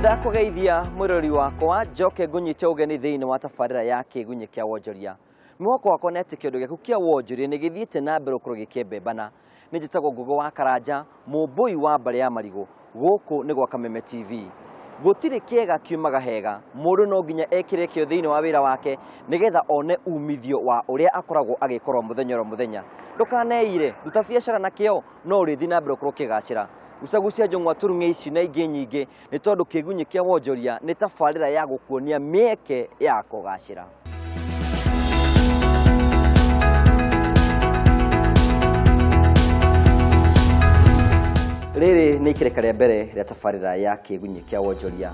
Nĩndakũgeithia mwĩrori wakwa njoke ngũnyite ũgeni thĩinĩ wa tabarĩra ya kĩgunyĩ kĩa wonjoria. Mwĩhoko wakwa nĩ atĩ kĩũndũ gĩaku kĩa wonjoria nĩ gĩthiĩte na mbere gũkorwo gĩkĩmbembana. Nĩ njĩtagwo Ngũgĩ wa Karanja, mũmbũi wa mbarĩ ya marigũ. Gũkũ nĩ gwa Kameme TV. Gũtirĩ kĩega kiumaga hega, mũndũ no nginya ekĩre kĩo thĩinĩ wa wĩra wake nĩgetha one umithio wa ũrĩa akoragwo agĩkorwo mũthenya oro mũthenya. Ndũkaneire, ruta biacara na kĩo no ũrĩthiĩ na mbere gũkorwo ũkĩgacĩra. Gucagucia njũng'wa turung'e ici na ingĩ nyingĩ nĩ tondũ kĩgunyĩ kĩa wonjoria nĩ tabarĩra ya gũkuonia mĩeke ya kũgacĩra. Rĩrĩ nĩ ikereka rĩa mbere rĩa tabarĩra ya kĩgunyĩ kĩa wonjoria.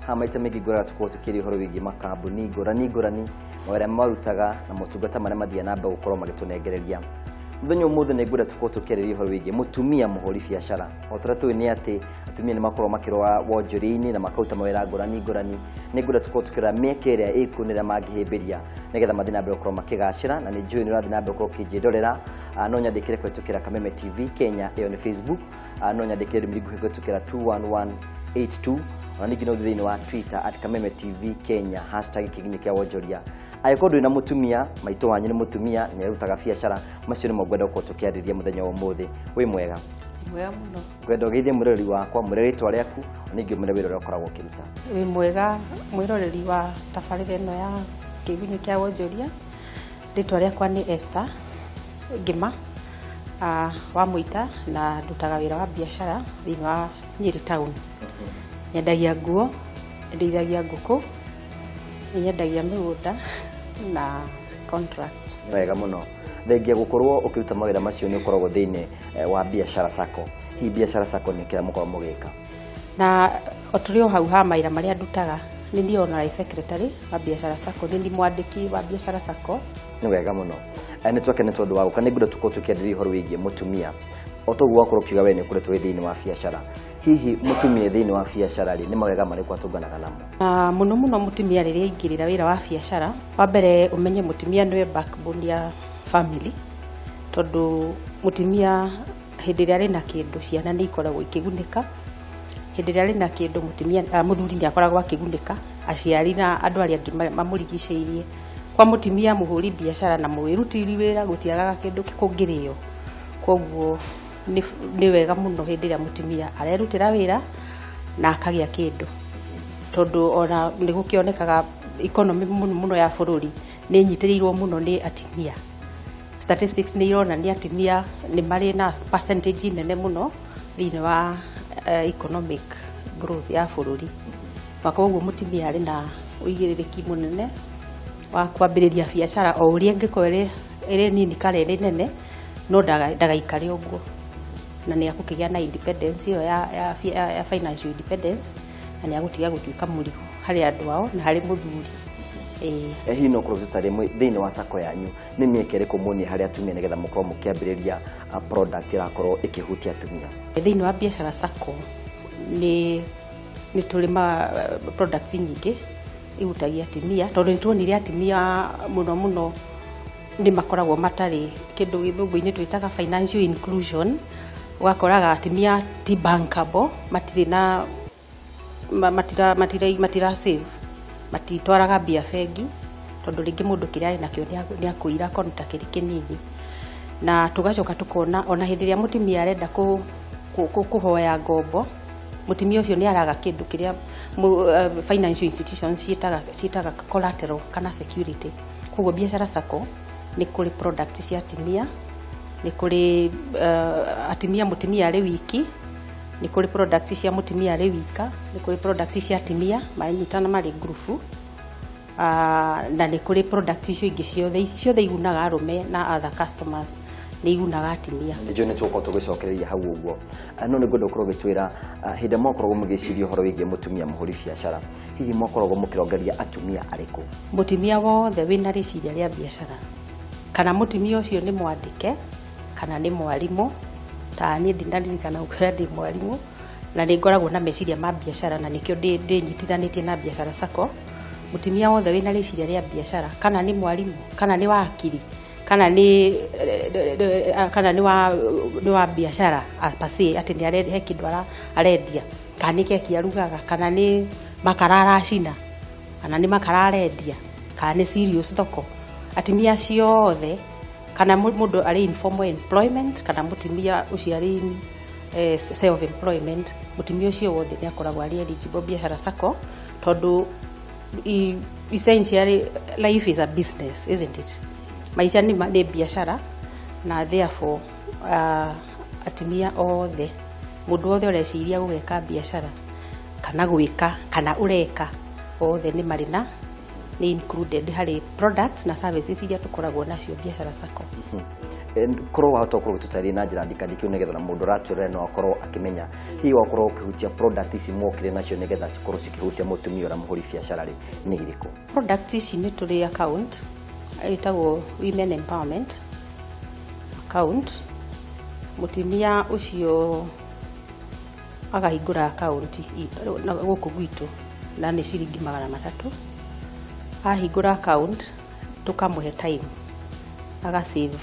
Haha maita maingĩ ngũraga tũkorwo tũkĩaria ũhoro wĩgiĩ makambuni ngũrani ngũrani, mawĩra marutaga na motungata marĩa mathiaga na mbere gũkorwo magĩtũnengereria. Mũthenya ũmũthĩ nĩ ngwenda tũkorwo tũkĩarĩria ũhoro wĩgiĩ mũtumia mũhũri biacara. O ta ũrĩa tũĩ nĩ atĩ atumia nĩ makoragwo makĩrũa wonjoria-inĩ na makaruta mawĩra ngũrani ngũrani. Nĩ ngwenda tũkorwo tũkĩrora mĩeke ĩrĩa ĩkuo na ĩrĩa mangĩhĩmbĩria nĩgetha mathiĩ na mbere gũkorwo makĩgacĩra, na nĩ njũĩ nĩ ũrathiĩ na mbere gũkorwo ũkĩnjĩrorera. No nyandĩkĩre kũhĩtũkĩra Kameme TV Kenya, ĩyo nĩ Facebook. No nyandĩkĩre ndũmĩrĩri nguhĩ kũhĩtũkĩra 21182. Ona ningĩ no ũthiĩ thĩinĩ wa Twitter at Kameme TV Kenya, hashtag kĩgunyĩ kĩa wonjoria. Angĩkorwo ndũrĩ na mũtumia, maitũ wanyu nĩ mũtumia, nĩ arutaga biacara, macio nĩmo ngwenda gũkorwo tũkĩarĩria mũthenya wa ũmũthĩ. Wĩ mwega? Mwega mũno. Ngwenda ũgeithie mwĩroreri wakwa, mwĩre rĩtwa rĩaku, ona ningĩ ũmwĩre wĩra ũrĩa ũkoragwo ũkĩruta. Wĩ mwega mwĩroreri wa tabarĩra ĩno ya kĩgunyĩ kĩa wonjoria. Rĩtwa rĩakwa nĩ Esther Ngima wa Mũita, na ndutaga wĩra wa biacara thĩinĩ wa Nyĩrĩ town. Nyendagia nguo, ndeithagia ngũkũ, nyendagia mĩgũnda na contract. Wega mũno. Thengia gũkorwo ũkĩruta mawĩra macio nĩ ũkoragwo thĩinĩ wa Biashara Sacco. Hihi Biashara Sacco nĩ kĩrĩa mũkoragwo mũgĩka? Na o tũrĩ o hau ha mawĩra marĩa ndutaga, nĩ niĩ honorary secretary wa Biashara Sacco, nĩ niĩ mwandĩki wa Biashara Sacco. Nĩ wega mũno. Nĩ twakena tondũ wa gũka, nĩ ngwenda tũkorwo tũkĩarĩrĩria ũhoro wĩgiĩ mũtumia. O ta ũguo wakorwo ũkiuga we nĩ ũkoretwo wĩ thĩinĩ wa biacara. Hihi mũtumia thĩinĩ wa biacara rĩ, nĩ mawega marĩkũ atũnganaga namo? Mũno mũno mũtumia rĩrĩa aingĩrĩra wĩra wa biacara, wa mbere ũmenye mũtumia nĩwe backbone ya family, tondũ mũtumia hĩndĩ ĩrĩa arĩ na kĩndũ ciana nĩ ikoragwo ikĩgunĩka. Hĩndĩ ĩrĩa arĩ na kĩndũ mũtumia, mũthuri nĩ akoragwo akĩgunĩka, aciari na andũ arĩa angĩ mamũrigicĩirie. Kwa mũtumia mũhũri biacara na mwĩrutĩri wĩra gũtiagaga kĩndũ kũngĩrĩo. Koguo nĩ wega mũno hĩndĩ ĩrĩa mũtumia arerutĩra wĩra na akagĩa kĩndũ, tondũ ona nĩ gũkĩonekaga economy mũno mũno ya bũrũri nĩ ĩnyitĩrĩirwo mũno nĩ atumia. Statistics nĩ ironania atumia nĩ marĩ na percentage nene mũno thĩinĩ wa economic growth ya bũrũri. Na koguo mũtumia arĩ na ũigĩrĩrĩki mũnene wa kwambĩrĩria biacara o ũrĩa ĩngĩkorwo ĩrĩ nini kana ĩrĩ nene, no ndagaikare ũguo, na nĩ egũkĩgĩa na independence ĩyo ya financial independence, na nĩ egũtiga gũtuĩka mũrigo harĩ andũ ao na harĩ mũthuri. Hihi no ũkorwo ũtũtarĩrie thĩinĩ wa sacco yanyu nĩ mĩeke ĩrĩkũ muonie harĩ atumia nĩgetha mũkorwo mũkĩambĩrĩria product ĩrakorwo ĩkĩhutia atumia? Thĩinĩ wa Biashara Sacco nĩ tũrĩ ma products nyingĩ ihutagia atumia, tondũ nĩ tuonire atumia mũno mũno nĩ makoragwo matarĩ kĩndũ gĩthũngũ-inĩ twĩtaga financial inclusion. Ũgakoraga atumia ti bankable, matirĩ na matira save, matitwaraga mbia bengi, tondũ rĩngĩ mũndũ kĩrĩa arĩ nakĩo nĩ akũira akorwo ta kĩrĩ kĩnini. Na tũgacoka tũkona ona hĩndĩ ĩrĩa mũtumia arenda kũhoya ngombo, mũtumia ũcio nĩ araga kĩndũ kĩrĩa financial institutions ciĩtaga collateral kana security. Koguo Biashara Sacco nĩ kũrĩ product cia atumia, nĩ kũrĩ atumia mũtumia arĩ wiki, nĩ kũrĩ products cia mũtumia arĩ wika, nĩ kũrĩ products cia atumia maranyitana marĩ ngurubu, na nĩ kũrĩ products icio ingĩ ciothe, ciothe igunaga arũme na other customers, nĩ igunaga atumia. Nĩ njũĩ nĩ tũgũkorwo tũgĩcokereria hau ũguo. No nĩ ngwenda ũkorwo ũgĩtwĩra, hĩndĩ ĩrĩa mwakoragwo mũgĩciria ũhoro wĩgiĩ mũtumia mũhũri biacara, hihi mwakoragwo mũkĩrongoreria atumia arĩkũ? Mũtumia wothe wĩna rĩciria rĩa biacara, kana mũtumia ũcio nĩ mwandĩke kana nĩ mwarimũ, ta niĩ ndinaririkana gũkwĩra ndĩ mwarimũ, na nĩ ngoragwo na meciria ma biacara, na nĩkĩo ndĩnyitithanĩtie na Biashara Sacco. Mũtumia wothe wĩna rĩciria rĩa biacara, kana nĩ mwarimũ, kana nĩ wakiri, kana nĩ wa biacara per se, atĩ nĩ he kĩndũ arendia, Kana nĩ keki arugaga, kana nĩ makara aracina, kana nĩ makara arendia, kana nĩ cereals thoko. Atumia acio othe, kana mũndũ arĩ in formal employment kana mũtumia ũcio arĩ in self employment, mũtumia ũcio wothe nĩ akoragwo arĩ eligible Biashara Sacco, tondũ essentially life is a business, isn't it? Maica nĩ biacara, na therefore atumia othe, mũndũ wothe ũreciria gũgeka biacara kana gwĩka kana ũreka, othe nĩ marĩ na nĩ included harĩ products na services iria tũkoragwo nacio Biashara Sacco. Korwo wahota gũkorwo ũgĩtũtarĩria na njĩra ndikandikio, nĩgetha na mũndũ ũratwĩrora no akorwo akĩmenya, hihi wakorwo ũkĩhutia product ici mwokire nacio nĩgetha cikorwo cikĩhutia mũtumia ũrĩa mũhũri biacara rĩ, nĩ irĩkũ? Product ici nĩ tũrĩ account ĩtagwo Women Empowerment Account. Mũtumia ũcio akahingũra account na gũkũ gwitũ na nĩ ciringi 300. Ahingũra account, tũkamũhe time agasave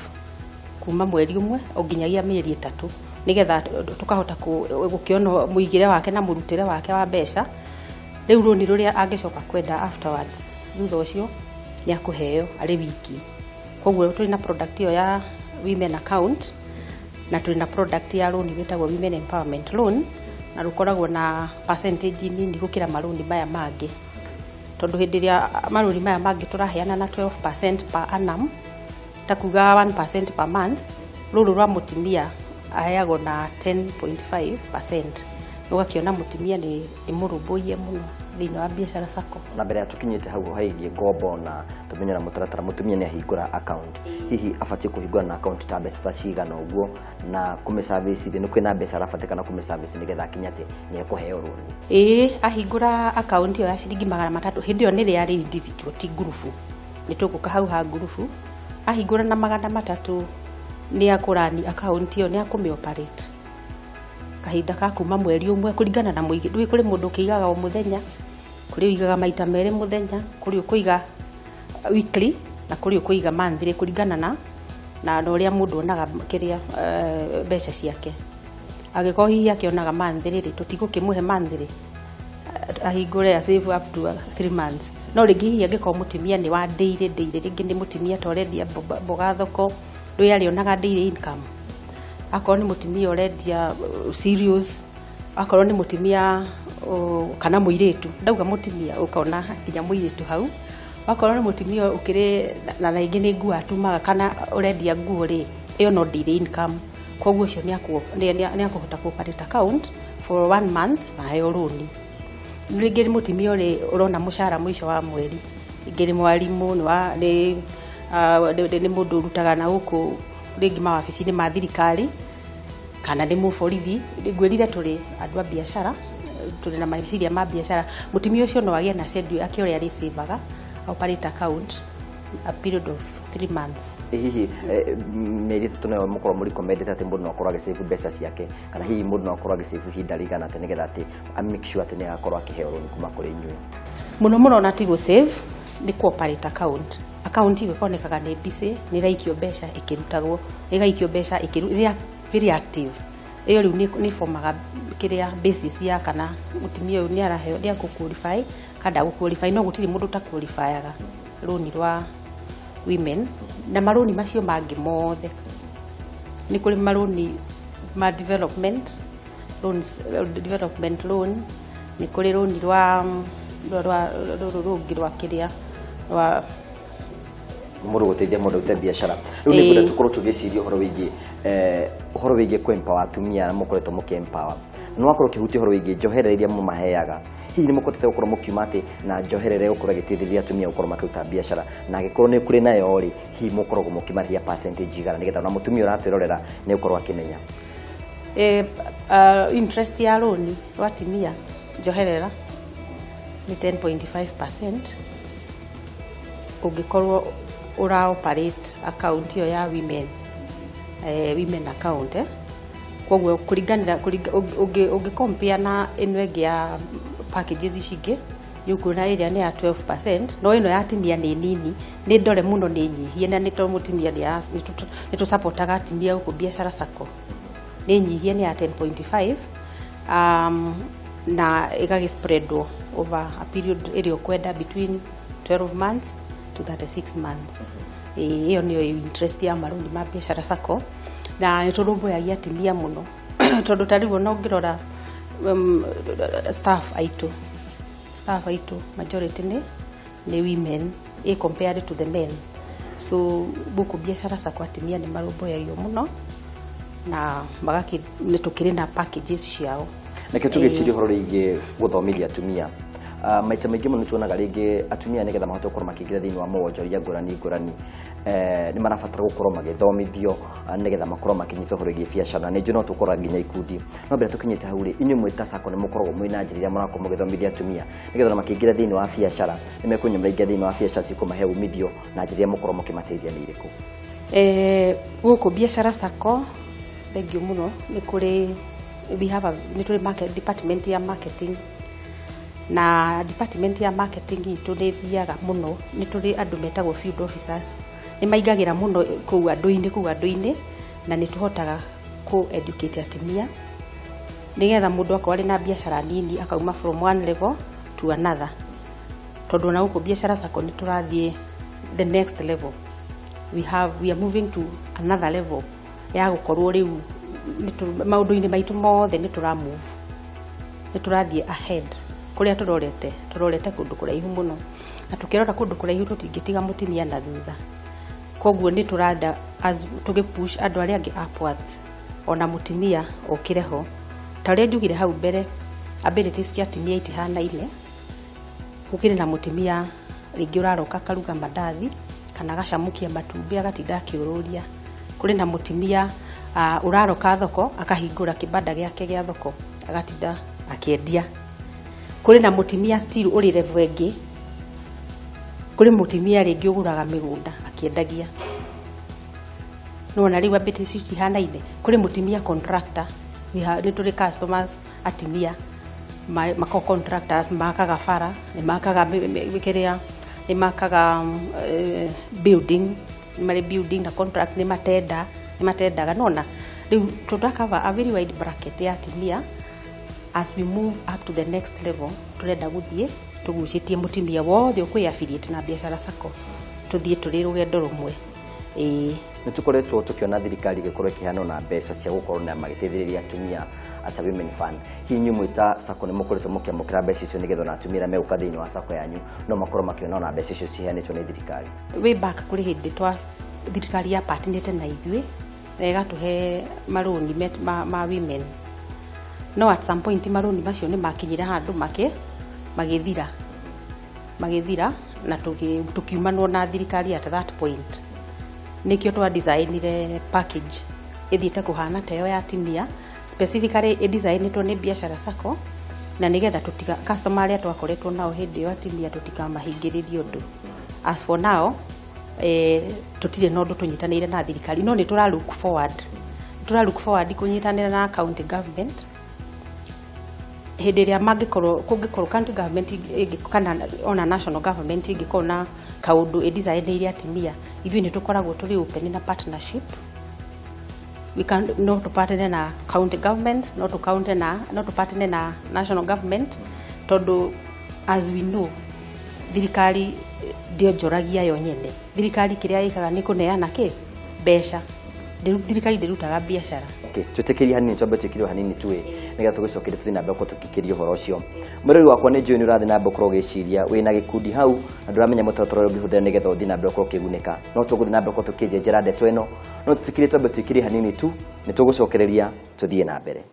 kuma mweri ũmwe o nginyagia mĩeri 3, nĩgetha tũkahota gũkĩona mũigĩre wake na mũrutĩre wake wa mbeca. Rĩu rũni rũrĩa angĩcoka kwenda afterwards, thutha ũcio, nĩ akũheo arĩ wiki. Koguo tũrĩ na product ĩyo ya women account, na tũrĩ na product ya loan wĩtagwo Women Empowerment Loan, na rũkoragwo na percentage nini gũkĩra marũni maya mangĩ, tondũ hĩndĩ ĩrĩa marũni maya mangĩ tũraheana na 12% per annum, ta kuga 1% per month, rũrũ rwa mũtumia aheagwo na 10.5%. Ũgakĩona mũtumia nĩ mũrũmbũiye mũno thĩinĩ wa Biashara Sacco. Na mbere ya tũkinyĩte hau haigie ngombo na tũmenye na mũtaratara, mũtumia nĩ ahingũra account, hihi abatiĩ kũhingũra na account ta mbeca ta cigana ũguo, na kũmĩ service rĩ, nĩ kwĩna mbeca arabatikana kũmĩ service nĩgetha akinye atĩ nĩ ekũheo rũni? Ĩĩ, ahingũra account ĩyo ya ciringi 300, hĩndĩ ĩyo nĩ rĩarĩ individual, ti ngurubu, nĩ tũgũka hau ha ngurubu. Ahingũra na 300, nĩ akũrani account ĩyo, nĩ akũmĩ operate kahinda ka kuma mweri ũmwe, kũringana na mũigĩ. Ndũĩ kũrĩ mũndũ ũkĩigaga o mũthenya, kũrĩ ũigaga maita merĩ mũthenya, kũrĩ ũkũiga weekly, na kũrĩ ũkũiga monthly, kũringana na ũrĩa mũndũ onaga kĩrĩa mbeca ciake. Angĩkorwo hihi akĩonaga monthly rĩ, tũtigũkĩmũhe monthly, ahingũre a save up to 3 months. No rĩngĩ hihi angĩkorwo mũtumia nĩ wa daily daily, rĩngĩ nĩ mũtumia ta ũrendia mboga thoko, ndũĩ arĩonaga daily income, akorwo nĩ mũtumia ũrendia cereals, akorwo nĩ mũtumia kana mũirĩtu, ndauga mũtumia ũkona nginya mũirĩtu hau, akorwo nĩ mũtumia ũkĩrĩ na rĩngĩ nĩ nguo atumaga kana ũrendia nguo rĩ, ĩyo no daily income. Koguo ũcio nĩ akũhota kũ operate account for one month na aheo rũni. Rĩngĩ nĩ mũtumia ũrĩ ũrona mũcara mũico wa mweri, rĩngĩ nĩ mwarimũ, nĩ wa nĩ nĩ mũndũ ũrutaga na gũkũ rĩngĩ mawabici-inĩ ma thirikari, kana nĩ mũborithi. Ngwĩrire tũrĩ andũ a biacara, tũrĩ na meciria ma biacara. Mũtumia ũcio no agĩe na schedule yake ũrĩa arĩcĩvaga, operate account a period of 3 months. Hihi mĩeri 3 nayo mũkorwo mũrecommendete atĩ mũndũ no akorwo agĩsave mbeca ciake, kana hihi mũndũ no akorwo agĩsave ihinda rĩigana atĩ nĩgetha atĩ a make sure atĩ nĩ agakorwo akĩheo rũni kuma kũrĩ inyuĩ? Mũno mũno na ti gũ save, nĩ ku operate account. Account ĩyo ĩkonekaga nĩ busy, nĩ ĩraikio mbeca ĩkĩrutagwo, ĩgaikio mbeca ĩkĩru, very active. Ĩyo rĩu nĩ formaga kĩrĩa basis ya kana mũtumia ũyũ nĩ araheo, nĩ akũ qualify kana ndagũ qualify. No gũtirĩ mũndũ ũta qualifyaga rũni rwa women na marũni macio mangĩ mothe. Nĩ kũrĩ marũni ma development loans, development loan, nĩ kũrĩ rũni rwa rũrũ rũngĩ rwa kĩrĩa rwa Mũndũ gũteithia mũndũ gũte biacara. Rĩu nĩ ngwenda tũkorwo tũgĩciria ũhoro wĩgiĩ kũ empower atumia arĩa mũkoretwo mũkĩ empower. Nĩ wakorwo ũkĩhutia ũhoro wĩgiĩ njoherera iria mũmaheaga. Hihi nĩ mũkotete gũkorwo mũkiuma atĩ na njoherera ĩgũkorwo ĩgĩteithĩrĩria atumia gũkorwo makĩruta biacara, na angĩkorwo nĩ kũrĩ nayo rĩ, hihi mũkoragwo mũkĩmarĩhia percentage igana, nĩgetha ona mũtumia ũratwĩrorera nĩ ũkorwo akĩmenya? Interest ya rũni rwa atumia njoherera nĩ 10.5% ũngĩkorwo ũra operate account ĩyo ya women account. Koguo kũringanĩra ũngĩ compare na ĩno ĩngĩ ya packages ici ingĩ, nĩ ũkuona ĩrĩa nĩ ya 12%, no ĩno ya atumia nĩ nini, nĩ ndore mũno, nĩ nyihie, na nĩ tondũ mũtumia nĩ tũsupportaga atumia gũkũ Biashara Sacco, nĩ nyihie, nĩ ya 10.5. Na ĩgagĩ spreadwo over a period ĩrĩa ũkwenda, between 12 months to 36 months. Ĩyo nĩyo interest ya marũni ma Biashara Sacco, na nĩ tũrũmbũyagia atumia mũno, tondũ ta rĩu ona ũngĩrora staff aitũ majority nĩ women compared to the men. So gũkũ Biashara Sacco atumia nĩ marũmbũyagio mũno na magakĩ nĩ tũkĩrĩ na packages ciao. Nĩkĩo tũgĩciria ũhoro rĩgiĩ gũthomithia atumia. Maita maingĩ mũno tuonaga rĩngĩ atumia nĩgetha mahote gũkorwo makĩingĩra thĩinĩ wa mawonjoria ngũrani ngũrani, nĩ marabatara gũkorwo magĩthomithio, nĩgetha makorwo makĩnyita ũhoro wĩgiĩ biacara. Na nĩ njũĩ no tũkorwo nginya ikundi, no mbere tũkinyĩte hau rĩ, inyuĩ mwĩ ta sacco nĩ mũkoragwo mwĩna njĩra iria mũrakorwo mũgĩthomithia atumia nĩgetha ona makĩingĩra thĩinĩ wa biacara nĩ mekũnyua maraingĩra thĩinĩ wa biacara cikũmahe umithio, na njĩra iria mũkorwo mũkĩmateithia nĩ irĩkũ? Gũkũ Biashara Sacco, thank you mũno, nĩ kũrĩ we have a nĩ tũrĩ market, department ya marketing, na department ya marketing itũ nĩ ĩthiaga mũno. Nĩ tũrĩ andũ metagwo field officers, nĩ maingagĩra mũno kũu andũ-inĩ, na nĩ tũhotaga kũ educate atumia nĩgetha mũndũ akorwo arĩ na biacara nini akauma from one level to another, tondũ ona gũkũ Biashara Sacco nĩ tũrathiĩ the next level. We are moving to another level ya gũkorwo rĩu maũndũ-inĩ maitũ mothe nĩ tũra move, nĩ tũrathiĩ ahead kũrĩa tũrorete kũndũ kũraihu mũno, na tũkĩrora kũndũ kũraihu tũtingĩtiga mũtumia na thutha. Koguo nĩ tũrenda as tũgĩ push andũ arĩa angĩ upwards, ona mũtumia okĩre ho. Ta ũrĩa njugire hau mbere, abilities cia atumia itihanaine. Gũkĩrĩ na mũtumia rĩngĩ ũraroka akaruga mandathi kana agacamũkia matumbĩ agatinda akĩũrũria. Kũrĩ na mũtumia ũraroka thoko akahingũra kĩbanda gĩake gĩa thoko agatinda akĩendia. Kũrĩ na mũtumia still ũrĩ level ĩngĩ, kũrĩ mũtumia rĩngĩ ũgũraga mĩgũnda akĩendagia. Nĩwona rĩu abilities citihanaine. Kũrĩ mũtumia contractor. Nĩ tũrĩ customers atumia makoragwo contractors, makaga bara, nĩ makaga kĩrĩa, nĩ makaga building, nĩ marĩ building na contract, nĩ matendaga. Nona rĩu tũra cover a very wide bracket ya atumia. As we move up to the next level, tũrenda gũthiĩ tũgucĩtie mũtumia wothe ũkwĩ affiliate na Biashara Sacco, tũthiĩ tũrĩ rũgendo rũmwe, ĩĩ. Nĩ tũkoretwo tũkĩona thirikari ĩgĩkorwo ĩkĩheana na mbeca cia gũkorwo na magĩteithĩrĩria atumia ata Women Fund. Hihi inyuĩ mwĩ ta sacco nĩ mũkoretwo mũkĩamũkĩra mbeca icio, nĩgetha ona atumia arĩa megũka thĩinĩ wa sacco yanyu no makorwo makĩona ona mbeca icio ciheanĩtwo nĩ thirikari? Way back kũrĩ hĩndĩ twa thirikari ya partnerĩte na ithuĩ na ĩgatũhe marũni ma women, no at some point marũni macio nĩ makinyire handũ magĩthira na tũkiumanwo na thirikari. At that point nĩkĩo twa designire package ĩthiĩte kũhana ta ĩyo ya atumia, specifically ĩdesignĩtwo nĩ Biashara Sacco, na nĩgetha tũtiga customer arĩa twakoretwo nao hĩndĩ ĩyo atumia tũtikamahingĩrĩrie ũndũ. As for now, tũtirĩ na ũndũ tũnyitanĩire na thirikari, no nĩ tũra look forward, tũra look forward kũnyitanĩra na county government hĩndĩ ĩrĩa mangĩkorwo kũngĩkorwo county government kana ona national government ĩngĩkorwo na kaũndũ ĩdesignĩire atumia. Ithuĩ nĩ tũkoragwo tũrĩ open na partnership. We can no tũpartner na county government, no tũkaunte na no tũpartner na national government, tondũ as we know thirikari ndĩonjoragia yo nyene. Thirikari kĩrĩa ĩkaga nĩ kũneana kĩ mbeca. Thirikari ndĩrutaga biacara. Okay, twĩtĩkĩrie hanini, twambe twĩkĩre hanini tu ĩ, nĩgetha tũgĩcokerie tũthiĩ na mbere gũkorwo tũgĩkĩria ũhoro ũcio. Mũrori wakwa, nĩ njũĩ nĩ ũrathiĩ na mbere gũkorwo ũgĩciria wĩna gĩkundi hau na ndũramenya mũtaratara ũrĩa ũngĩhũthĩra nĩgetha ũthiĩ na mbere gũkorwo ũkĩgunĩka. No tũgũthiĩ na mbere gũkorwo tũkĩnjenjera ndeto ĩno, no twĩtĩkĩrie twambe twĩkĩrie hanini tu, nĩ tũgũcokereria tũthiĩ na mbere.